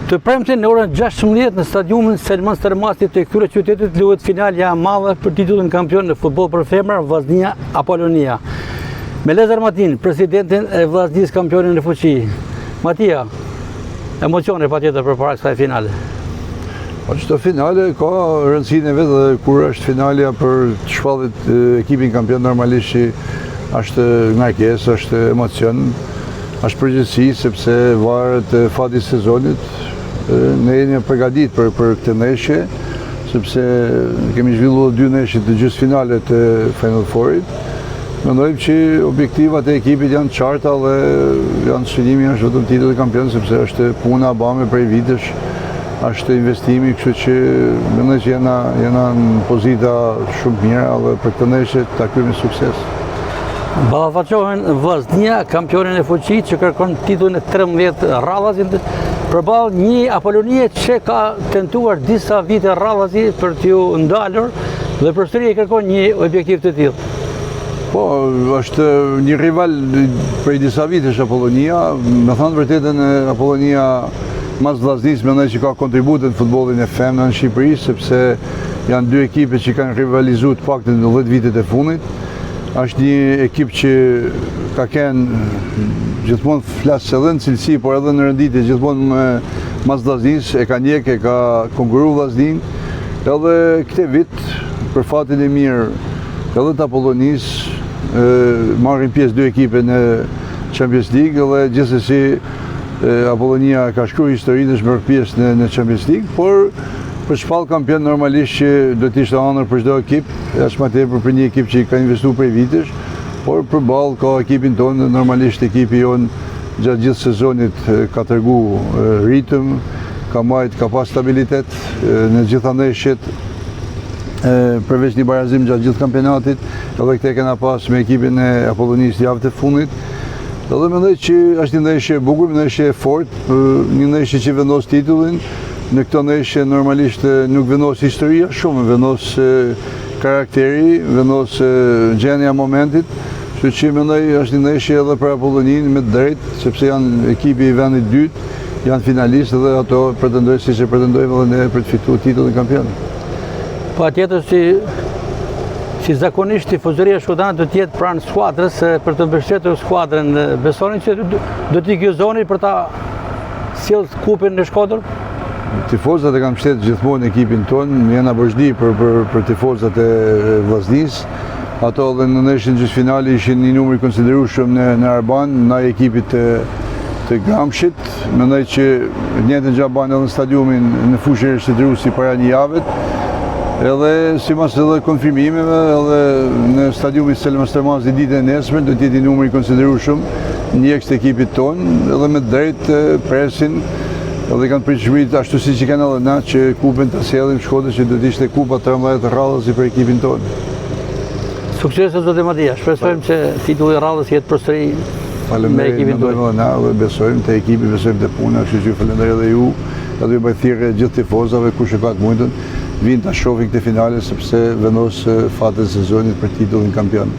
Të premten në orën 16 në stadiumin Selman Stërmasi të kryeqytetit luhet finalja e madhe për titullin kampion në futboll për femra Vllaznia Apolonia. Me Lezar Matin, presidentin e Vllaznisë kampione në fuqi. Matia, emocione patjetër përpara kësaj finale. Po çdo finale ka rëndësinë e vet dhe kur është finalja për të shpallit ekipin kampion normalisht që është ngarkesë, është emocion, është përgjegjësi sepse varet fati i sezonit. Ne jemi përgatit për për këtë ndeshje sepse kemi zhvilluar dy ndeshje të gjysmëfinale të Final Fourit. Mendojmë që objektivat e ekipit janë të qarta dhe janë synimi është vetëm titulli kampion sepse është puna e bame prej vitesh, është investimi, kështu që mendoj që jena, jena në pozita shumë të mira dhe për këtë ndeshje ta kryejmë me sukses. Ballafaqohen Vllaznia, kampione në fuqi që kërkon titullin e 13 radhazi përballë një Apolonie që ka tentuar disa vite radhazi për t'ju ndalur dhe përsëri e kërkon një objektiv të tillë. Po, është një rival prej disa vitesh Apolonia, me thënë të vërtetën Apolonia mas Vllaznisë mendoj që ka kontributin në futbollin e femrave në Shqipëri, sepse janë dy ekipe që kanë rivalizuar të paktën në 10 vitet e fundit. Është një ekip që ka qenë gjithmonë flas edhe në cilësi, por edhe në renditje gjithmonë mas Vllaznisë, e ka ndjek, e ka konkurru Vllazninë. Edhe këtë vit, për fatin e mirë, edhe të Apollonisë, marrin pjesë dy ekipe në Champions League dhe gjithsesi Apollonia ka shkru historinë është marrë pjesë në, në Champions League, por për shpall kampion normalisht që do të ishte ëndërr për çdo ekip, aq më tepër për një ekip që ka investuar prej vitesh, por përballë ka ekipin tonë dhe normalisht ekipi jonë gjatë gjithë sezonit ka tregu ritëm, ka majt, ka pas stabilitet në gjitha ndeshjet, përveç një barazim gjatë gjithë kampionatit, edhe këtë kena pas me ekipin e Apollonisë javët e fundit, edhe mendoj që është një ndeshje e bukur, një ndeshje e fortë, një ndeshje që vendos titullin, Në këto ndeshje normalisht nuk vendos historia shumë, vendos karakteri, vendos gjendja e momentit, kështu që mendoj është një ndeshje edhe për Apolloninë me të drejtë, sepse janë ekipi i vendit dytë, janë finalistë dhe ato pretendojnë siç e pretendojmë edhe ne për të fituar titullin kampion. Patjetër si si zakonisht tifozëria shkodrane do të jetë pranë skuadrës për të mbështetur skuadrën. Besoni që do t'i gëzoni për ta Sjellë kupën në Shkodër? Tifozat e kanë mbështetur gjithmonë ekipin tonë, jena borxhli për, për, për tifozat e Vllaznisë. Ato edhe në ndeshjen gjysmëfinale ishin një numër i konsiderueshëm në, në Arbanë, ndaj ekipit të, të Gramshit. Mendoj që njëjtën gjë banë edhe në stadiumin në fushën e Shtetrusi para një javet. Edhe simas edhe konfirmimeve, edhe në stadiumin Selman Stërmasi ditën e nesërme, do të jetë një numër i konsiderueshëm ndjekës të ekipit tonë, edhe me drejt presin edhe kanë pritshmëritë ashtu siç i kanë edhe na që kupën ta sjellim Shkodër që do të ishte kupa 13 radhazi për ekipin tonë. Suksese zoti Matia, shpresojmë që titulli i radhës jetë përsëri me ekipin tuaj. Faleminderit, na dhe besojmë te ekipi, besojmë te puna, kështu që ju falenderoj edhe ju, edhe ju bëj thirrje gjithë tifozave kush e ka të mundën, vijnë ta shohin këtë finale sepse vendos fatin e sezonit për titullin kampion.